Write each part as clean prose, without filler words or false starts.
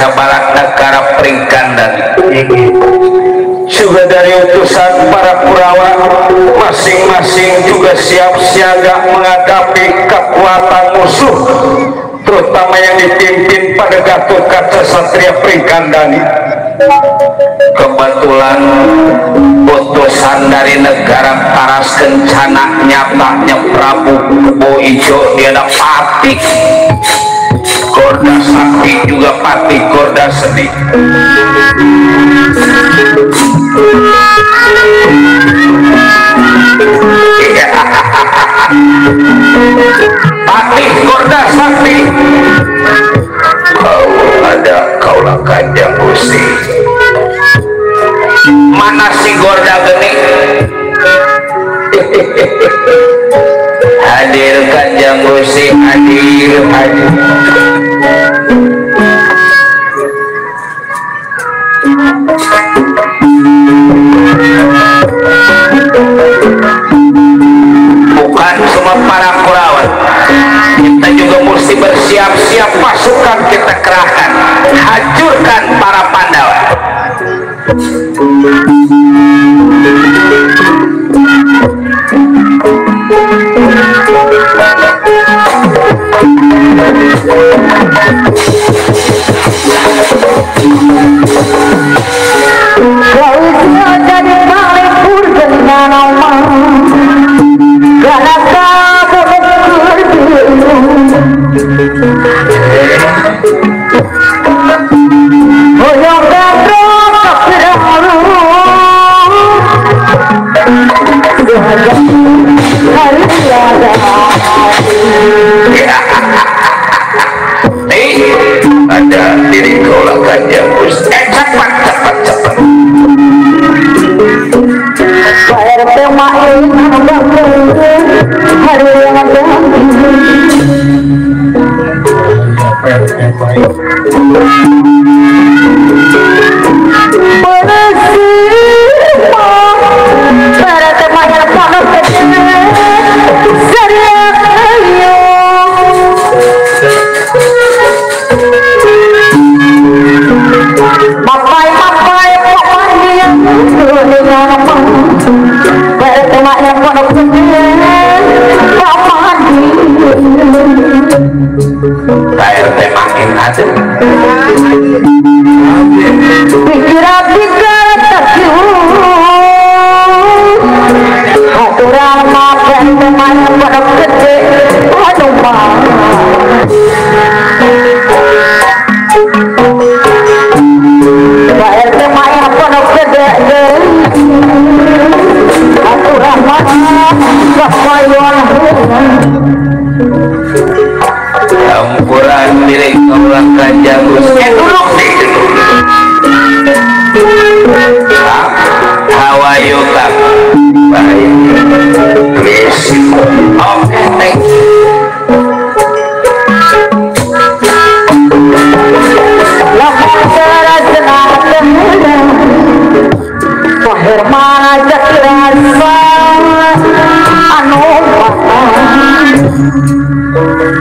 sabalak negara Pringkandan juga dari utusan para Kurawa masing-masing juga siap siaga menghadapi kekuatan musuh terutama yang dipimpin pada Gatot Kaca Satria Pringkandani. Kebetulan utusan dari negara Taras Kencana nyatanya Prabu Kebo Ijo dia ada Pati Gorda Sakti juga Pati Gorda Sedi. Pati Gorda Sakti kau ada kaulah Kanjeng Gusti. Mana si Gorda Geni? Hadir Kanjeng Gusti, hadir. Bukan cuma para Kurawa, kita juga mesti bersiap-siap pasukan kita kerahkan, hancurkan para Pandawa. Ada diri kaulah Kanjeng Gusti. Cepat. Ampuran diri kaulah Kanjeng Gusti. Duduk how are you Kak? Baik. Please. Oke, thank you.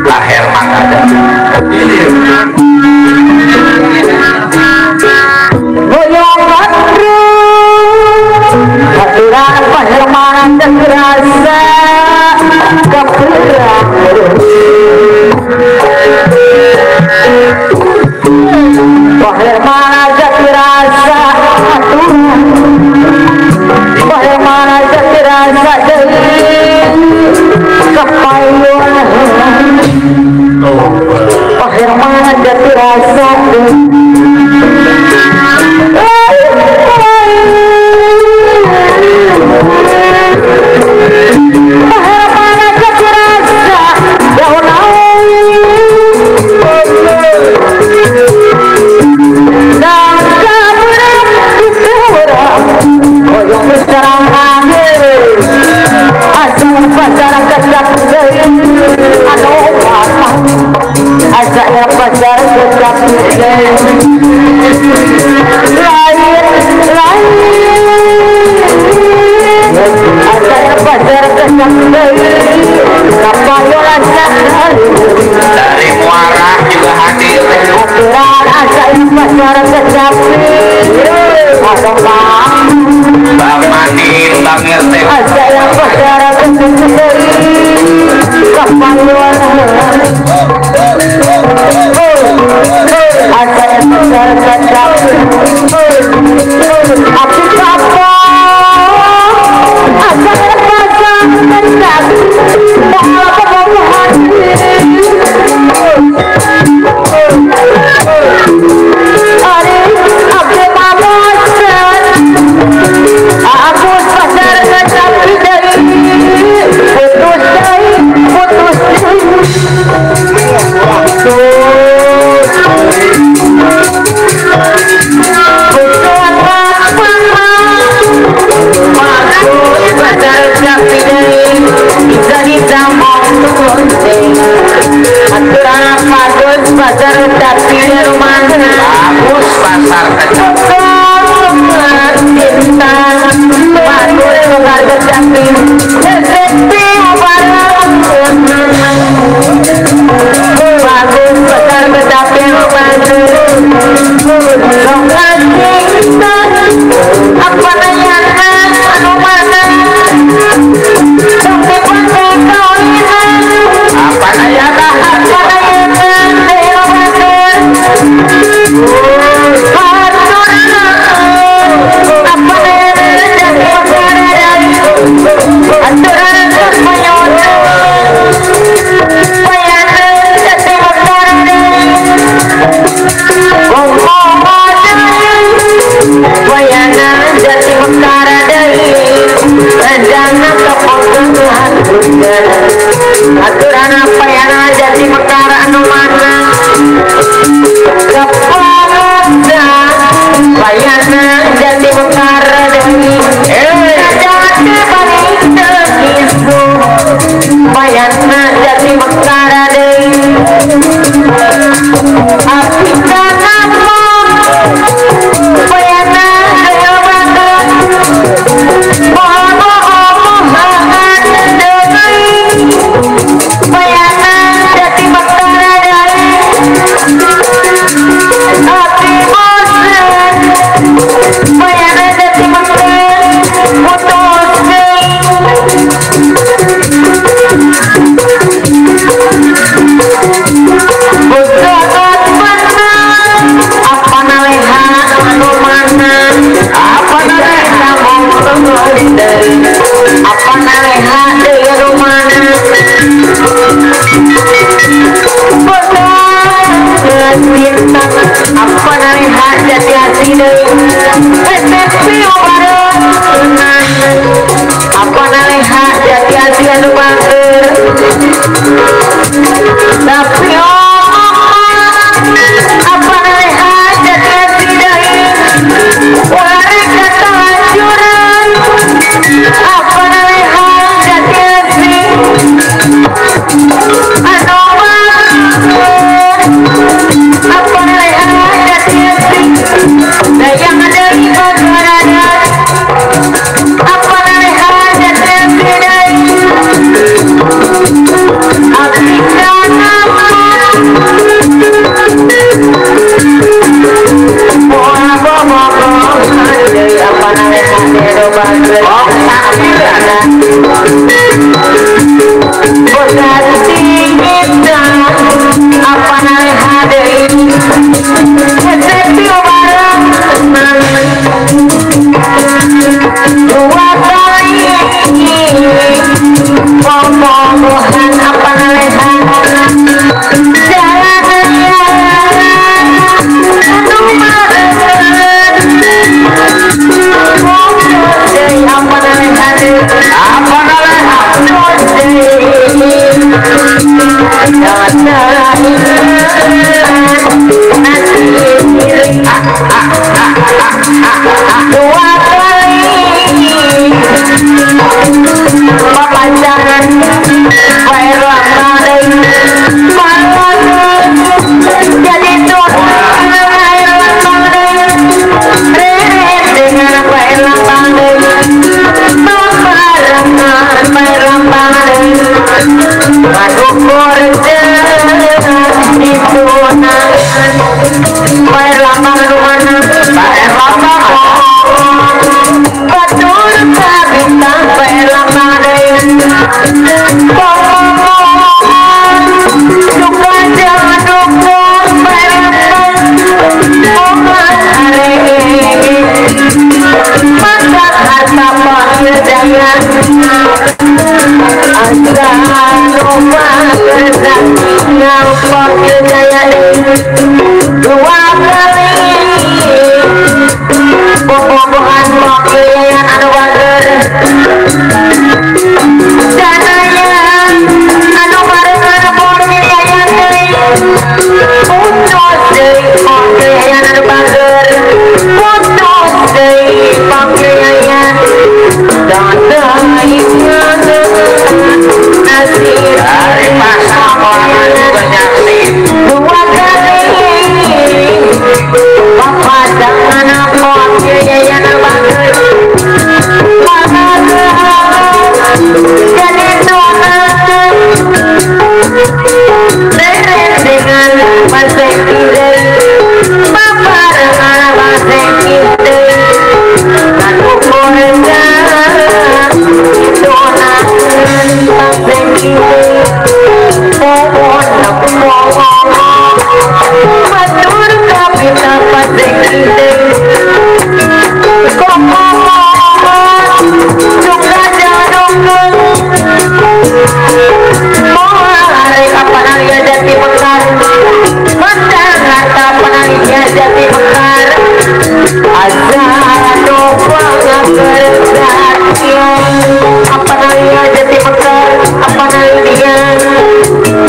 Lahir mangada goyang mandru aturan permanan terasa keperang permanan terasa aturan permanan terasa dari kepayuan permanan terasa dari Muara juga hadir. yang pacar kecapi ada bang Bamanin Bang RT ada yang pacar kecapi kepanduan ada yang pacar kecapi api kapal ada yang pacar kecapi bahwa kebawahan pasar tapi rumah bagus pasar kecap cinta bagus pasar kecapi sepi barang bagus pasar kecapi rumah lokal cinta apa nanya anu mana sampai pantai kawinan apa naya dah aturan apa yang jadi perkara anu mana kepada bayana jadi perkara demi jadi balik tegisu bayana jadi perkara demi api kanama bayana daya banget bayana jadi perkara dari hati bosan bayana jadi perkara putus apa naleha anu mana apa naleha mau dari apa naleha dari rumana cinta apa naleha jadi hati dari sepi bareng apa naleha jadi hati anu bangker tapi apa naleha jadi hati dari warik kata hancuran apa naleha jadi hati anu apa naleha jadi hati yang ada di badan apa naleha jadi hati dari jati mekar asa lupa ngekerjaan apa naya jati mekar apa naya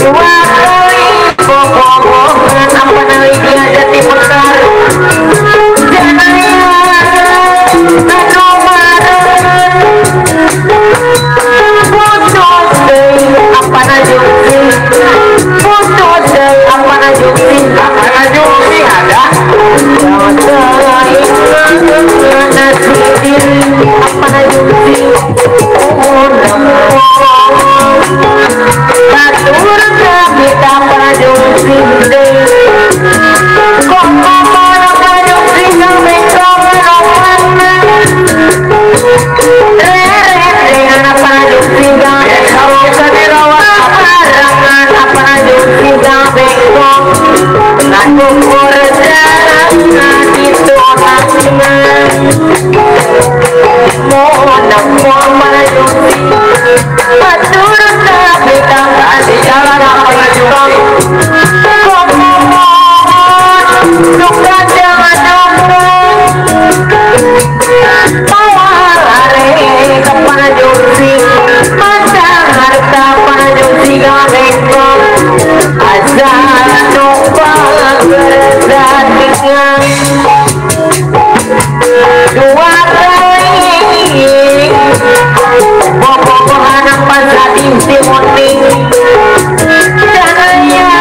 dua kali bohongan apa naya jati mekar janaya anu marah putus deh apa najungsi putus deh apa najungsi ada nasi diri apa najungsi batur kami tak najungsi deh kok mama najungsi kami kau dengan apa najungsi kami kalau kadirawat barangan apa najungsi kami kok aku berjalan itu nantinya mohon apa najungsi batur kami tak kasih jalan apa najungsi kok mohon suka jangan nongkrong tawari kepada jursi masa harta pada jursi gabengkong asal numpang berdatingan dua kali bobogohan ang pasating si Moting janaya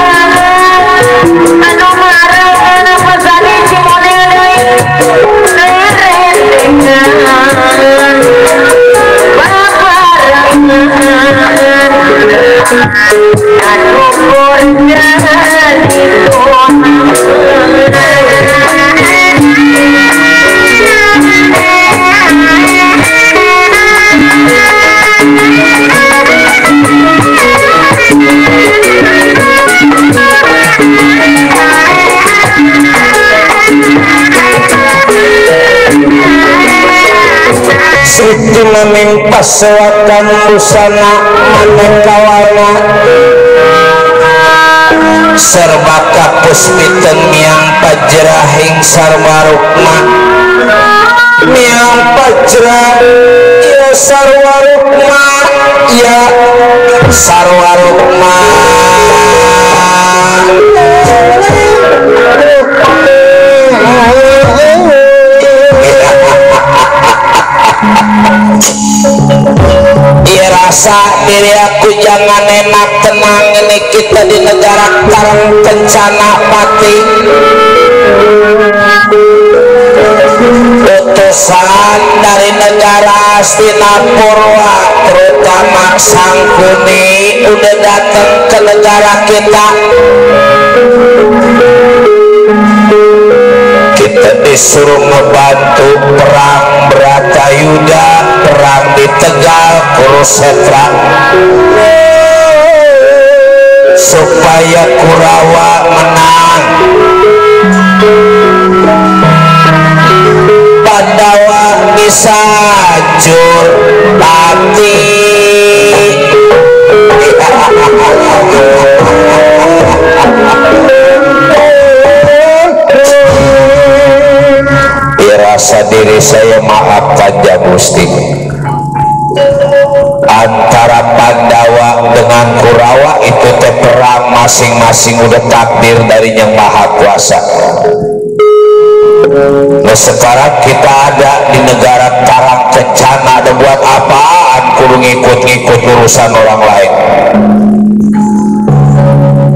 ano marang ang pasating si Moting nerendengan babarangan anu kurjangan itu Siti maning pasewakan busana maneng kawana serba kapuspiten miang pajrahing sarwarukna miang pajrah ya sarwarukna ya sarwarukna iya rasa diri aku jangan enak tenang ini kita di negara karang kencana mati utusan dari negara Astinapurwa terutama Sangkuni udah datang ke negara kita disuruh ngebantu perang Bratayuda perang di Tegal Kurusetra supaya Kurawa menang Pandawa bisa hancur mati rasa diri saya maafkan ya Gusti antara Pandawa dengan Kurawa itu teh perang masing-masing udah takdir dari Yang Maha Kuasa. Nah sekarang kita ada di negara karang kencana ada buat apaan kudu ngikut-ngikut urusan orang lain.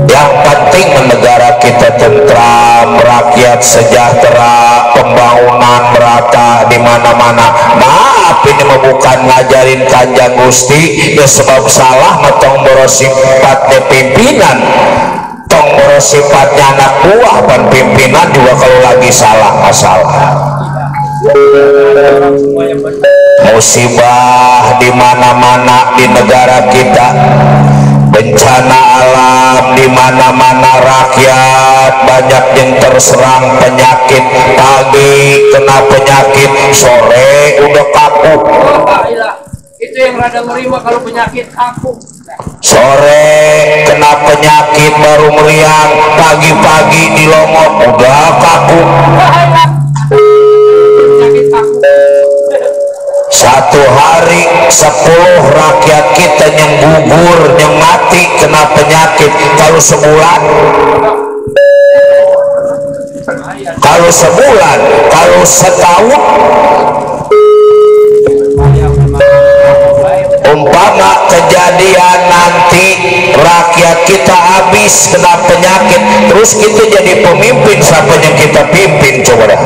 Yang penting negara kita tentram, rakyat sejahtera, pembangunan merata di mana-mana. Maaf ini bukan ngajarin Kanjeng Gusti ya sebab salah matong berosifatnya pimpinan tong berosifatnya anak buah dan pimpinan juga kalau lagi salah masalah. Musibah di mana-mana di negara kita, bencana alam di mana-mana, rakyat banyak yang terserang penyakit, pagi kena penyakit, sore udah kaku. itu yang rada merima kalau penyakit aku. Sore kena penyakit baru meriang, pagi-pagi di Lombok udah kaku. Penyakit aku. Satu hari 10 rakyat kita yang gugur, yang mati kena penyakit. Kalau sebulan, kalau sebulan, kalau setahun, umpama kejadian nanti rakyat kita habis kena penyakit, terus kita jadi pemimpin, siapa yang kita pimpin coba dah?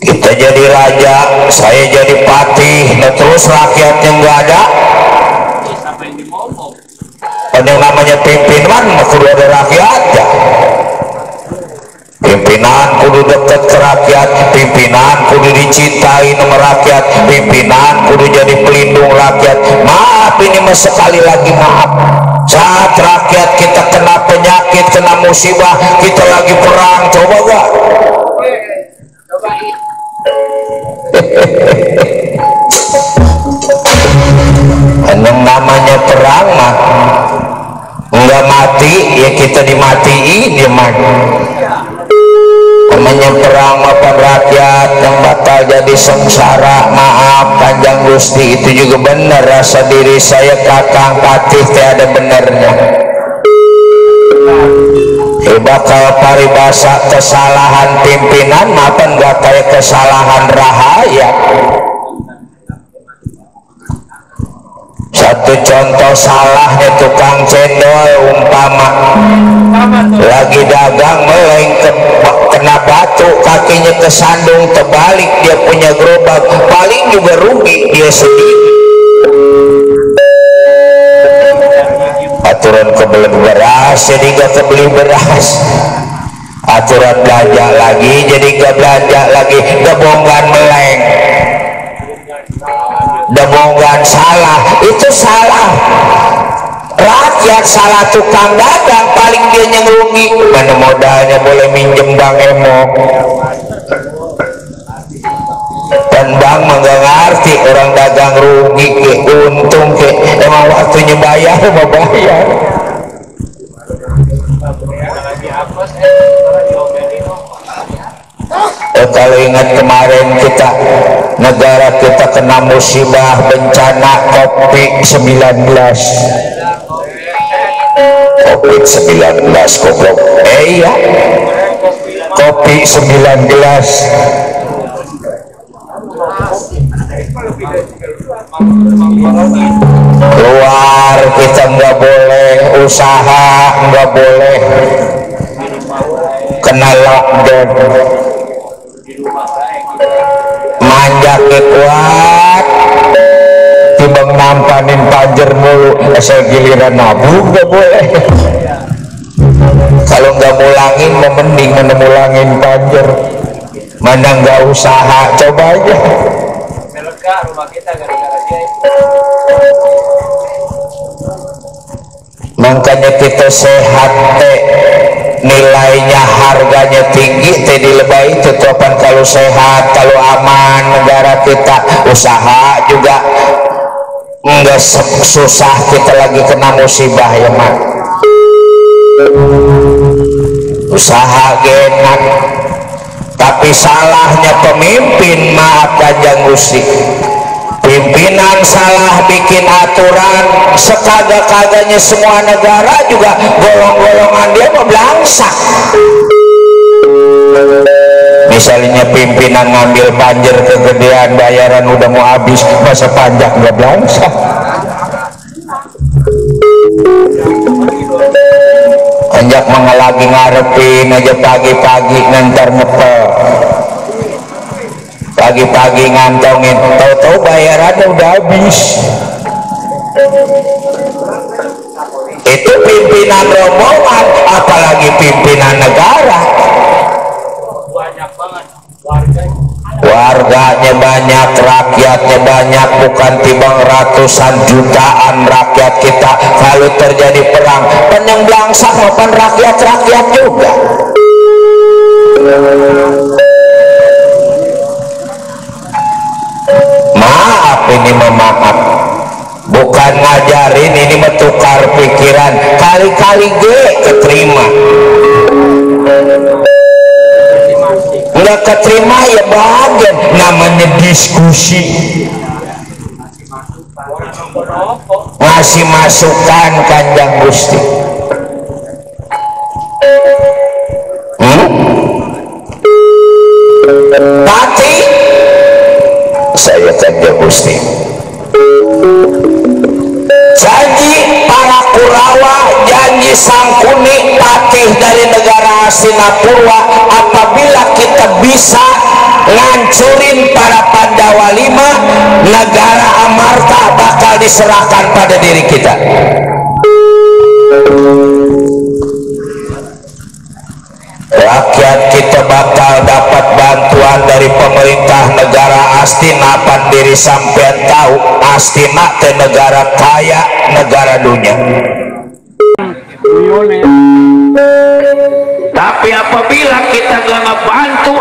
Kita jadi raja, saya jadi patih, nah terus rakyatnya nggak ada. Yang namanya pimpinan kudu ada rakyatnya. Pimpinan kudu dekat ke rakyat, pimpinan kudu dicintai sama rakyat, pimpinan kudu jadi pelindung rakyat. Maaf ini mas, sekali lagi maaf, saat rakyat kita kena penyakit, kena musibah, kita lagi perang, coba gak? Yang namanya perang mah nggak mati ya kita dimatiin ya man. Namanya perang maupun rakyat yang bakal jadi sengsara. Maaf Kanjeng Gusti, itu juga benar, rasa diri saya Kakang Patih tiada benernya. Bakal paribasa kesalahan pimpinan maupun gak kayak kesalahan rahaya. Satu contoh salahnya tukang cendol, umpama lagi dagang meleng kena batu, kakinya kesandung, terbalik dia punya gerobak, paling juga rugi dia sendiri. Aturan kebeli beras jadi gak kebeli beras, aturan belanja lagi jadi gak belanja lagi, debongan meleng, debongan salah, itu salah rakyat, salah tukang dagang, paling dia yang rugi. Mana modalnya boleh minjem bang emok, dan bang nggak ngerti orang dagang rugi ke untung ke, emang waktunya bayar mau bayar. Kalau ingat kemarin kita, negara kita kena musibah bencana COVID-19. COVID-19 goblok. Iya, COVID-19. Keluar kita nggak boleh, usaha nggak boleh, kena lockdown. Manjaknya kuat, timbang nampanin panjer mulu, asal giliran nabung gak boleh. Kalau nggak mulangin, mending mulangin panjer, mana nggak usaha, coba aja. Rumah kita gara-gara dia. Makanya kita sehat nilainya harganya tinggi teh dilebai tutupan. Kalau sehat, kalau aman negara kita, usaha juga enggak susah. Kita lagi kena musibah ya mak, usaha enak, tapi salahnya pemimpin. Maaf Kanjeng Gusti, pimpinan salah bikin aturan, sekagak-kagaknya semua negara juga golong-golongan dia mau belangsak. Misalnya pimpinan ngambil panjer kegedean, bayaran udah mau habis, masa pajak nggak belangsak. Anjak mengelagi ngarepin aja pagi-pagi nanti ngepel, pagi-pagi ngantongin, tahu-tahu bayarannya udah habis. Itu pimpinan rombongan, apalagi pimpinan negara. Warganya banyak, rakyatnya banyak, bukan timbang ratusan jutaan rakyat kita. Kalau terjadi perang, penyeng belangsak maupun rakyat-rakyat juga. ini memaaf, bukan ngajarin, ini metukar pikiran. Kali-kali gue keterima, nggak keterima ya bagian namanya diskusi, ngasih masukan Kanjeng Gusti. Pati saya Kanjeng Gusti janji para Kurawa, janji Sangkuni patih dari negara Hastinapurwa, apabila kita bisa ngancurin para Pandawa 5, negara Amarta bakal diserahkan pada diri kita. Rakyat kita bakal dapat bantuan dari pemerintah negara Astina. Pandiri sampean tahu Astina teh negara kaya, negara dunia. Tapi apabila kita gak ngebantu